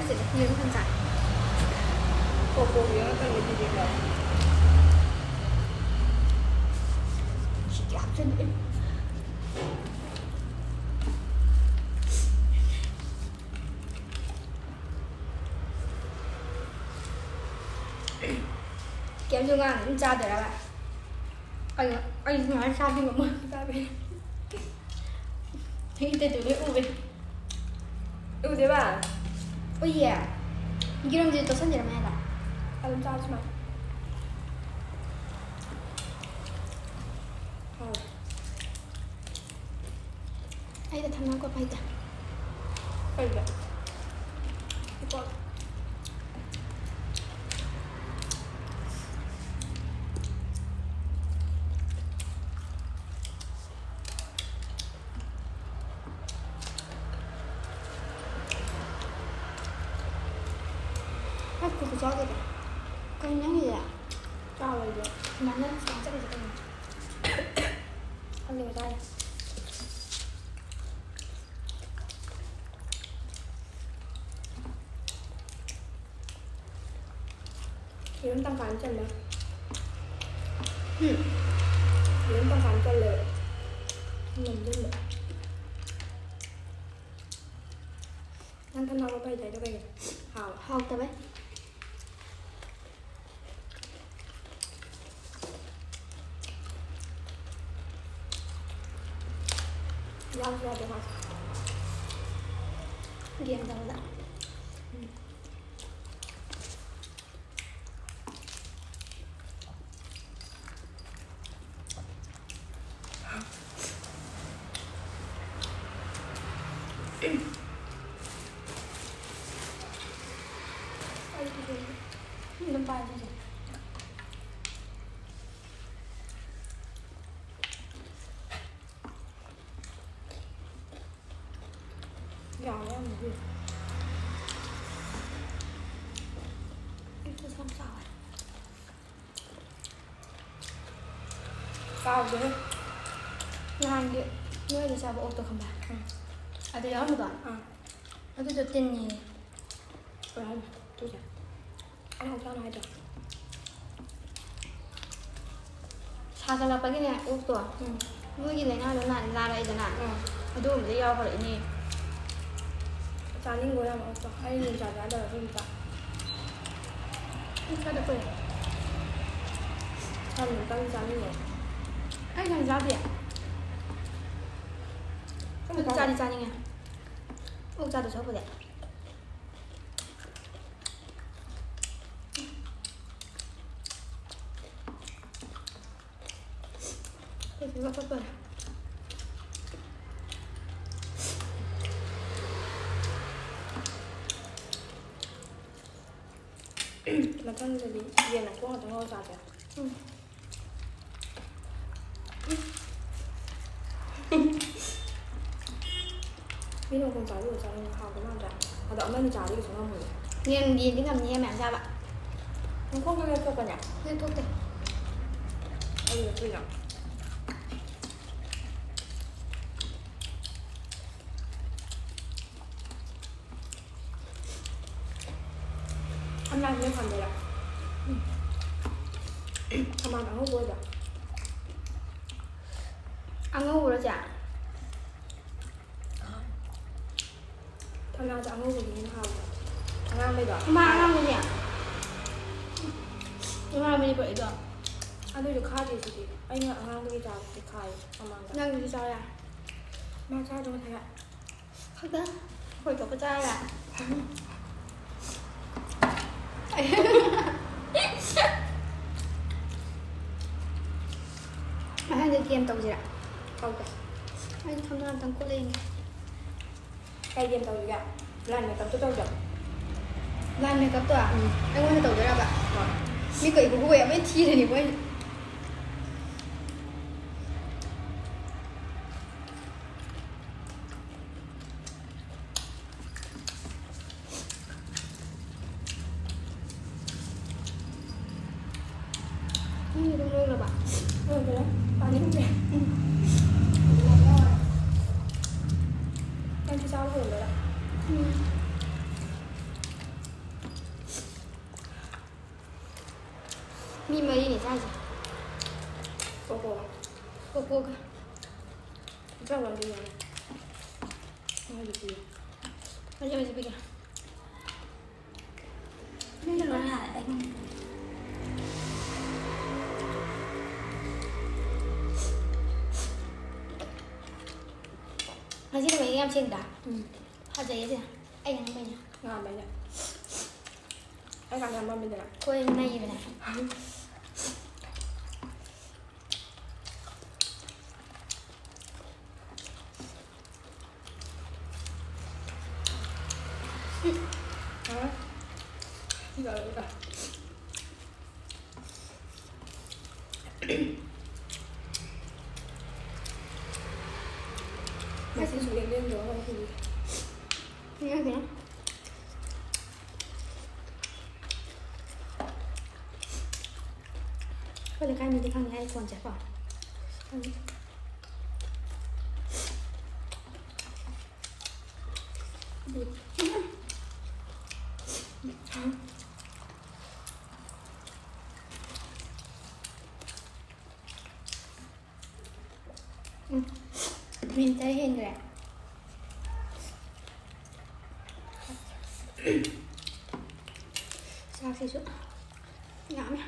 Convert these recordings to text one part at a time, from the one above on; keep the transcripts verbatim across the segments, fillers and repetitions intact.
ꯁꯤꯗ ꯌꯦꯔꯨꯝ ꯊꯝ ꯆꯥꯏ꯫ ꯀꯣꯀꯣꯒꯤ ꯑꯃ ꯀꯩꯅꯣ ꯄꯤꯕꯤꯕ꯭ꯔꯣ? ꯁꯤꯗꯤ ꯍꯥꯞꯆꯤꯟꯕꯤꯔꯦ꯫ ꯀꯩꯝꯁꯨ ꯉꯥꯡꯗꯦ, ꯑꯗꯨꯝ ꯆꯥꯗꯣꯏꯔꯕ? ꯑꯩ, ꯑꯩ ꯁꯨꯃꯥꯏꯅ ꯆꯥꯕꯤ ꯉꯝꯃꯣꯏ, ꯆꯥꯕꯤ꯫ ꯑꯩꯒꯤ tattoo ꯂꯣꯏ ꯎꯕꯩ꯫ ꯎꯗꯦꯕ? ꯎꯏꯌꯦ꯫ ꯌꯦꯔꯨꯝꯁꯦ ꯇꯣꯠꯁꯟꯁꯤꯔ ꯃꯌꯥꯗ? ꯑꯗꯨꯝ ꯆꯥꯔꯁꯤ ꯃꯥ꯫ ꯍꯥꯎ꯫ ꯑꯩꯗ ꯊꯝꯅꯥ ꯀꯣꯠꯄ ꯍꯩꯇꯦ꯫ ꯀꯩꯗ? ꯀꯣꯠ꯫ ꯑꯩ ꯈꯨꯠꯁꯨ ꯆꯥꯗꯦꯗ꯫ ꯀꯩꯅꯣ ꯅꯪꯒꯤꯁꯦ? ꯆꯥꯎꯔꯣꯏꯗ꯭ꯔꯣ? ꯁꯨꯃꯥꯏꯅ ꯁꯨꯃꯥꯏꯅ ꯆꯠꯂꯤꯁꯦ ꯀꯩꯅꯣ? ꯈꯪꯗꯦ, ꯆꯥꯗꯦ꯫ ꯌꯦꯔꯨꯝ ꯇꯪꯈꯥꯏ ꯑꯃ ꯆꯜꯂꯦ꯫ ꯍꯨꯝ꯫ ꯌꯦꯔꯨꯝ ꯇꯪꯈꯥꯏ ꯑꯃ ꯆꯜꯂꯦꯕ꯫ ꯅꯝꯖꯜꯂꯣ꯫ ꯅꯪ ꯊꯝꯅꯥ ꯀꯣꯠꯄ ꯍꯩꯇꯦ ꯍꯥꯏꯗꯣ ꯀꯩꯒꯤꯅꯣ? ꯍꯥꯎ꯫ ꯍꯥꯎꯇꯕꯩ꯫ ꯌꯥꯎꯁꯨ ꯌꯥꯎꯗꯦ ꯃꯥꯁꯨ꯫ ꯒꯦꯝ ꯇꯧꯕꯗ꯫ ꯎꯝ꯫ ꯑꯗꯨꯝ ꯄꯥꯏ ꯑꯗꯨꯗꯤ꯫ ꯌꯥꯔꯦ ꯌꯥꯝꯅꯗꯤ꯫ ꯑꯩꯁꯨ ꯁꯝ ꯆꯥꯎꯋꯦ꯫ ꯀꯥꯎꯗꯦꯍꯦ꯫ ꯅꯍꯥꯟꯒꯤ ꯅꯣꯏꯗ ꯆꯥꯕ ꯑꯣꯛꯇꯣ ꯈꯪꯕ꯭ꯔꯥ? ꯎꯝ꯫ ꯑꯗ ꯌꯥꯎꯔꯝꯕꯗꯣ? ꯑꯥ꯫ ꯑꯗꯨꯗꯣ ꯇꯤꯟꯅꯦꯌꯦ꯫ ꯍꯥꯏꯅꯤ꯫ ꯇꯨꯁꯦ꯫ ꯑꯩ ꯑꯃꯨꯛ ꯆꯥꯅꯨ ꯍꯥꯏꯗ꯭ꯔꯣ? ꯁꯥꯒꯠꯂꯛꯄꯒꯤꯅꯦ ꯑꯣꯛꯇꯣ꯫ ꯎꯝ꯫ ꯃꯣꯏꯒꯤ ꯂꯥꯏꯅꯥꯗꯣ ꯅꯥ-, ꯅꯥꯔꯛꯏꯗꯅ꯫ ꯎꯝ꯫ ꯑꯗꯨꯒꯨꯝꯕꯗ ꯌꯥꯎꯈ꯭ꯔꯛꯏꯅꯦ꯫ ꯆꯥꯅꯤꯡꯕ ꯌꯥꯝ ꯑꯣꯛꯇꯣ꯫ ꯑꯩ ꯌꯦꯟ ꯆꯥꯕ ꯌꯥꯗꯕ ꯑꯗꯨꯝ ꯆꯥ꯫ ꯑꯩ ꯆꯥꯗ ꯀꯨꯏꯔꯦ꯫ ꯁꯟ ꯑꯝꯇꯪ ꯆꯥꯅꯤꯡꯉꯦ꯫ ꯑꯩ ꯁꯟ ꯆꯥꯗꯦ꯫ ꯑꯣꯛ ꯆꯥꯗꯤ ꯆꯥꯅꯤꯡꯉꯦ꯫ ꯑꯣꯛ ꯆꯥꯗꯣꯏ ꯁꯔꯨꯛꯄꯨꯗꯤ꯫ ꯃꯊꯪꯗꯗꯤ ꯌꯦꯟ ꯃꯈꯣꯡ ꯉꯥꯛꯇ ꯉꯧꯔ ꯆꯥꯁꯦ꯫ ꯎꯝ꯫ ꯃꯤꯅ ꯃꯈꯣꯡ ꯆꯥꯕꯤꯕ ꯆꯥꯅꯤꯡꯉꯦ, ꯍꯥꯎꯗꯧ ꯃꯥꯟꯗ꯭ꯔꯥ? ꯑꯗꯣ ꯑꯃꯅꯤ ꯆꯥꯕꯤꯒꯁꯨ ꯉꯝꯃꯣꯏꯌꯦ꯫ ꯌꯦꯟ, ꯌꯦꯟꯗꯤ ꯉꯝꯅꯤꯌꯦ ꯃꯌꯥꯝ ꯆꯥꯕ꯫ ꯃꯈꯣꯡꯗꯣ ꯂꯦꯛꯊꯣꯛꯄꯅꯦ? ꯂꯦꯛꯊꯣꯛꯇꯦ꯫ ꯑꯩ ꯂꯦꯛꯊꯣꯛꯏꯅ꯫ ꯈꯝꯂꯥꯡꯁꯤꯅ ꯐꯝꯗꯣꯏꯔꯥ? ꯎꯝ꯫ ꯈꯝꯂꯥꯡ ꯑꯉꯧꯕ ꯑꯣꯏꯕ꯫ ꯑꯉꯧꯕꯔꯣ ꯆꯦ? ꯊꯝꯅꯥꯗ ꯑꯉꯧꯕꯅ ꯍꯦꯟꯅ ꯍꯥꯎꯕ꯫ ꯑꯉꯥꯡꯕꯩꯗꯣ? ꯏꯃꯥ, ꯑꯉꯥꯡꯕꯅꯦ꯫ ꯑꯉꯥꯡꯕꯅꯦ ꯄꯨꯔꯛꯏꯗꯣ꯫ ꯑꯗꯨꯏꯁꯨ ꯈꯥꯗꯦ ꯁꯤꯗꯤ꯫ ꯑꯩꯅ ꯑꯉꯥꯡꯕꯒꯤ ꯆꯥꯕꯗꯤ ꯈꯥꯏ ꯃꯃꯥꯡꯗ꯫ ꯅꯪꯒꯤꯁꯨ ꯆꯥꯎ ꯌꯥ꯫ ꯃꯥ ꯆꯥꯗ꯭ꯔꯣ ꯉꯁꯥꯏ? ꯈꯪꯗꯦ꯫ ꯑꯩꯈꯣꯏ ꯊꯣꯛꯄ ꯆꯥ ꯌꯥ꯫ ꯃꯊꯪꯗ ꯒꯦꯝ ꯇꯧꯁꯤꯔꯥ? ꯇꯧꯁꯦ꯫ ꯑꯩ ꯊꯝꯅꯥ ꯑꯝꯇꯪ ꯀꯣꯠꯂ ꯌꯦꯡꯒꯦ꯫ ꯀꯩ ꯒꯦꯝ ꯇꯧꯁꯤꯒꯦ? ꯕ꯭ꯂꯥꯏꯟ ꯃꯦꯀꯞꯇꯣ ꯇꯧꯁꯦ꯫ ꯕ꯭ꯂꯥꯏꯟ ꯃꯦꯀꯞꯇꯣ? ꯎꯝ꯫ ꯑꯩꯉꯣꯟꯗ ꯇꯧꯗꯣꯏꯔꯕ? ꯍꯣꯏ꯫ ꯃꯤ ꯀꯩ ꯈꯨꯍꯨ ꯑꯃ ꯊꯤꯔꯅꯤ ꯃꯣꯏ꯫ ꯅꯪꯒꯤ ꯑꯗꯨꯝ ꯂꯣꯏꯈ꯭ꯔꯕ? ꯂꯣꯏꯈ꯭ꯔꯦ꯫ ꯄꯥꯅꯤꯡꯗ꯭ꯔꯦ꯫ ꯎꯝ꯫ ꯅꯪꯁꯨ ꯆꯥꯕ ꯍꯧꯔꯝꯃꯔꯣꯏ꯫ ꯎꯝ꯫ ꯀꯣꯀꯣꯒ꯫ ꯏꯟꯖꯥꯡ ꯂꯧꯔꯗꯤ ꯌꯥꯔꯦ꯫ ꯃꯣꯏꯗꯤ ꯄꯤꯌꯨ꯫ ꯍꯧꯖꯤꯛ ꯍꯧꯖꯤꯛ ꯄꯤꯒꯦ꯫ ꯅꯪꯅ ꯂꯣꯏ ꯍꯥꯏꯔꯦ, ꯑꯩ ꯉꯝꯗ꯭ꯔꯦ꯫ ꯉꯁꯤꯗꯤ ꯃꯌꯦꯛ ꯌꯥꯝ ꯁꯦꯡꯗ꯭ꯔꯥ? ꯎꯝ꯫ ꯐꯖꯩꯌꯦ ꯁꯤꯅ꯫ ꯑꯩꯅ ꯉꯝꯕꯩꯅꯦ꯫ ꯉꯥꯟꯕꯩꯅꯦ꯫ ꯑꯩ ꯀꯥꯟꯗ ꯃꯝꯃꯤꯗꯅ꯫ ꯀꯣꯏ ꯅꯩꯕꯅꯦ꯫ ꯍꯥ? ꯁꯤ ꯂꯣꯏꯔꯒ꯫ ꯉꯁꯤ ꯁꯨꯡꯂꯦꯟ ꯂꯦꯟꯗ꯭ꯔꯣ ꯅꯪ ꯁꯤꯗꯤ? ꯂꯦꯟꯗꯦ꯫ ꯑꯩꯈꯣꯏ ꯂꯩꯀꯥꯏ ꯃꯤꯗꯤ ꯈꯪꯉꯦ ꯑꯩ ꯐꯣꯟꯁꯦ ꯀꯣ꯫ ꯎꯝ꯫ ꯃꯤꯅꯤꯠ ꯇꯔꯦꯠ ꯍꯦꯟꯈ꯭ꯔꯦ꯫ ꯆꯥꯛꯁꯤꯁꯨ ꯌꯥꯝꯃꯦ꯫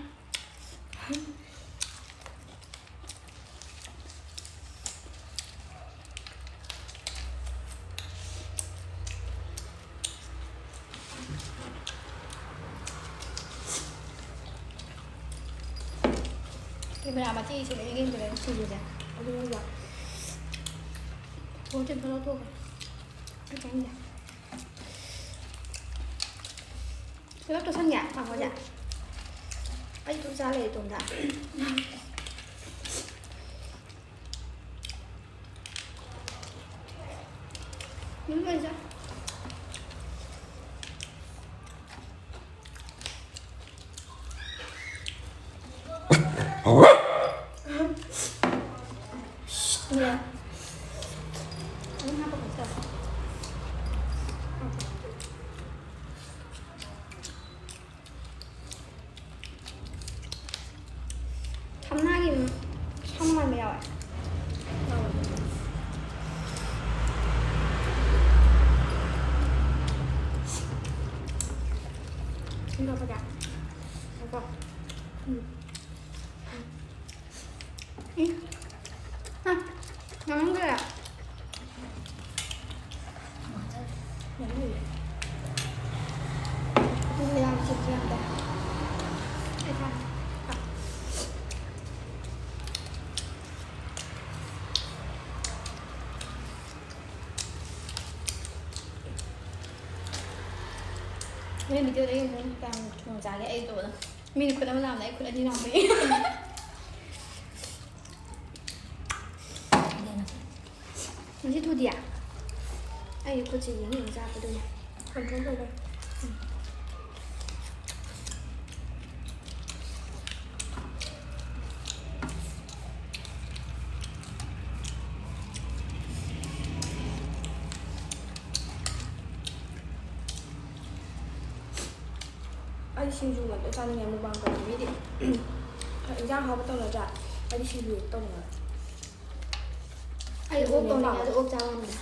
ꯀꯦꯃꯦꯔꯥ ꯃꯆꯦꯁꯨ ꯂꯣꯏ ꯌꯦꯡꯗꯣꯔꯦ ꯁꯤꯡꯖꯨꯁꯦ꯫ ꯑꯗꯨꯒ ꯐꯣꯟꯁꯦ ꯑꯝꯇ ꯂꯧꯊꯣꯛꯈ꯭ꯔꯦ꯫ ꯑꯩ ꯆꯥꯅꯤꯡꯗꯦ꯫ ꯄꯨꯂꯞ ꯇꯣꯠꯁꯟꯒꯦ ꯄꯥꯐꯣꯔꯁꯦ꯫ ꯑꯩ ꯏꯇꯣꯝ ꯆꯥ ꯂꯩ ꯏꯇꯣꯝꯗ꯫ ꯎꯝ, ꯑꯩ ꯆꯥ-, ꯌꯥ꯫ ꯑꯗꯨꯝ ꯍꯥꯞꯄꯛꯑꯣ, ꯆꯥꯎ꯫ ꯊꯝꯅꯥꯒꯤ ꯁꯝ ꯌꯥꯝ ꯌꯥꯎꯋꯦ꯫ ꯁꯤꯡꯗꯣꯛꯄꯗ꯫ ꯉꯥꯏꯈꯣ꯫ ꯎꯝ꯫ ꯎꯝ꯫ ꯍꯥ꯫ ꯉꯥꯡꯈ꯭ꯔꯦ꯫ ꯑꯗꯨꯅ ꯌꯥꯝ ꯆꯤꯛꯄ ꯌꯥꯝ ꯇꯥꯏ꯫ ꯑꯩ ꯊꯥ-꯫ ꯅꯣꯏ ꯚꯤꯗꯤꯑꯣꯗ ꯌꯦꯡꯕ ꯀꯌꯥꯝ ꯊꯨꯅ ꯆꯥꯒꯦ? ꯑꯩ ꯇꯧꯕꯗ ꯃꯤꯅ ꯈꯨꯠ ꯑꯃ ꯅꯥꯝꯅ ꯑꯩ ꯈꯨꯠ ꯑꯅꯤ ꯅꯥꯝꯕ꯫ ꯉꯁꯤ ꯊꯨꯗꯤꯌꯦ꯫ ꯑꯩ ꯈꯨꯠꯁꯦ ꯌꯦꯡ ꯌꯦꯡ ꯆꯥꯕꯗꯨꯅꯦ꯫ Control ꯇꯧꯕ꯫ ꯑꯩ ꯁꯤꯡꯖꯨ ꯉꯥꯛꯇ ꯆꯥꯅꯤꯡꯉꯦ, mukbang ꯇꯧꯕ ꯃꯤꯗꯤ꯫ ꯏꯟꯖꯥꯡ ꯑꯍꯥꯎꯕ ꯇꯧꯅꯗ꯭ꯔꯥ? ꯑꯩꯗꯤ ꯁꯤꯡꯖꯨ ꯇꯧꯅꯤꯡꯉꯦ꯫ ꯑꯩ ꯑꯣꯛ ꯇꯧꯅꯤꯡꯉꯦ, ꯑꯗꯨ ꯑꯣꯛ ꯆꯥꯕ ꯉꯝꯗꯦ꯫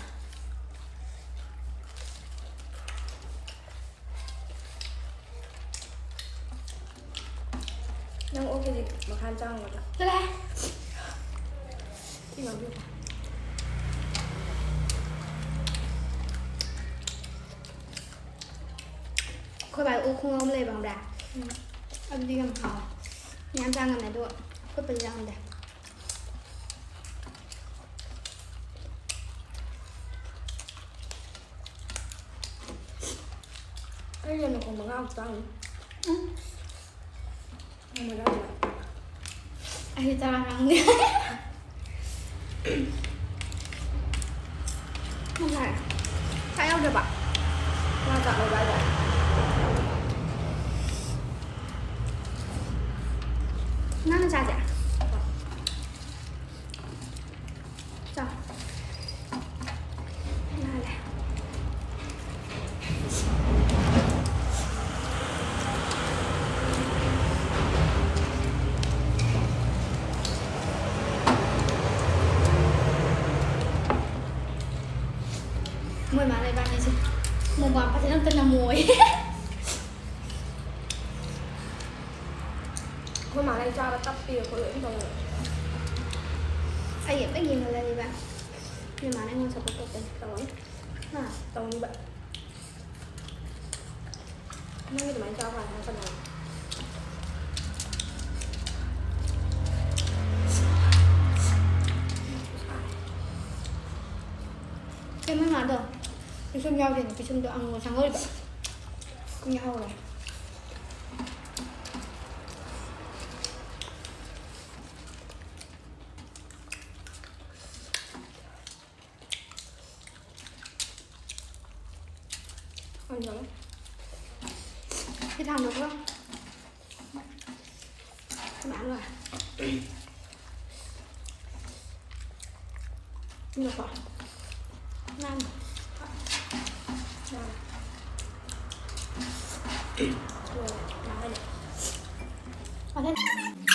ꯅꯪ ꯑꯣꯛ ꯀꯦꯖꯤ ꯃꯈꯥꯏ ꯑꯃ ꯆꯥ ꯉꯝꯒꯗ꯭ꯔꯥ? ꯆꯠꯂꯣꯍꯦ꯫ ꯁꯤ ꯉꯥꯡꯕꯤꯌꯨ꯫ ꯑꯩꯈꯣꯏ ꯕꯥꯏ ꯑꯣꯛ ꯈꯣꯡꯉꯧ ꯑꯃ ꯂꯩꯕ ꯈꯪꯕ꯭ꯔꯥ? ꯎꯝ꯫ ꯑꯗꯨꯗꯤ ꯌꯥꯝ ꯍꯥꯎꯋꯦ꯫ ꯃꯌꯥꯝ ꯆꯥ ꯉꯝꯃꯦ, ꯑꯗꯨꯒ ꯑꯐꯨꯠꯄꯗꯤ ꯆꯥ ꯉꯝꯗꯦ꯫ ꯑꯩ ꯌꯦꯟ ꯃꯈꯣꯡ ꯃꯉꯥꯃꯨꯛ ꯆꯥꯔꯝꯅꯤ꯫ ꯎꯝ꯫ ꯅꯣꯡꯃꯗ ꯑꯅꯤꯔꯛ꯫ ꯑꯩꯗꯤ ꯆꯔꯥ ꯉꯥꯡꯗꯦ꯫ ꯉꯁꯥꯏ ꯆꯥꯛ ꯌꯥꯎꯗ꯭ꯔꯕ? ꯉꯥ ꯆꯥꯛ ꯂꯧꯕ ꯍꯥꯏꯗꯣ꯫ ꯅꯪꯅ ꯆꯥꯁꯦ꯫ ꯆꯥꯎ꯫ ꯅꯥꯜꯂꯦ꯫ ꯑꯩꯈꯣꯏ ꯃꯥꯅ ꯏꯕꯥꯅꯤꯁꯦ ꯃꯨꯛꯕꯥꯡ ꯐꯖꯅ ꯑꯝꯇ ꯅꯝꯃꯣꯌꯦ꯫ ꯑꯩꯈꯣꯏ ꯃꯥꯅ ꯑꯩ ꯆꯥꯕ ꯇꯞꯄꯤ, ꯑꯩꯈꯣꯏ ꯂꯣꯏ ꯇꯧꯋꯦ꯫ ꯑꯩ ꯑꯝꯇ ꯌꯦꯡꯍꯜꯂꯔꯤꯕ꯫ ꯅꯣꯏ ꯃꯥꯅ ꯑꯩꯉꯣꯟꯗ ꯁꯞꯄꯣꯔꯠ ꯇꯧꯔꯛꯀꯅꯤ꯫ ꯇꯧꯅꯤ꯫ ꯍꯥ? ꯇꯧꯅꯤꯕ꯫ ꯅꯪꯒꯤ ꯑꯗꯨꯃꯥꯏꯅ ꯆꯥꯕ ꯀꯥꯟꯗ ꯀꯅꯥꯅꯣ? ꯀꯩꯅꯣ ꯃꯥꯗꯣ? ꯄꯤꯁꯨꯝ ꯌꯥꯎꯗꯦꯅꯦ, ꯄꯤꯁꯨꯝꯗꯣ ꯑꯃꯨꯕ ꯁꯪꯍꯧꯔꯤꯕ꯫ ꯌꯥꯍꯧꯔꯦ꯫ ꯁꯤ ꯊꯥꯡꯗꯣꯛꯈ꯭ꯔꯣ꯫ ꯃꯌꯥꯝ ꯂꯣꯏꯔꯦ꯫ ꯁꯤꯅꯀꯣ꯫ ꯃꯌꯥꯝ꯫ ꯂꯣꯏꯔꯦ꯫ ꯃꯊꯪ꯫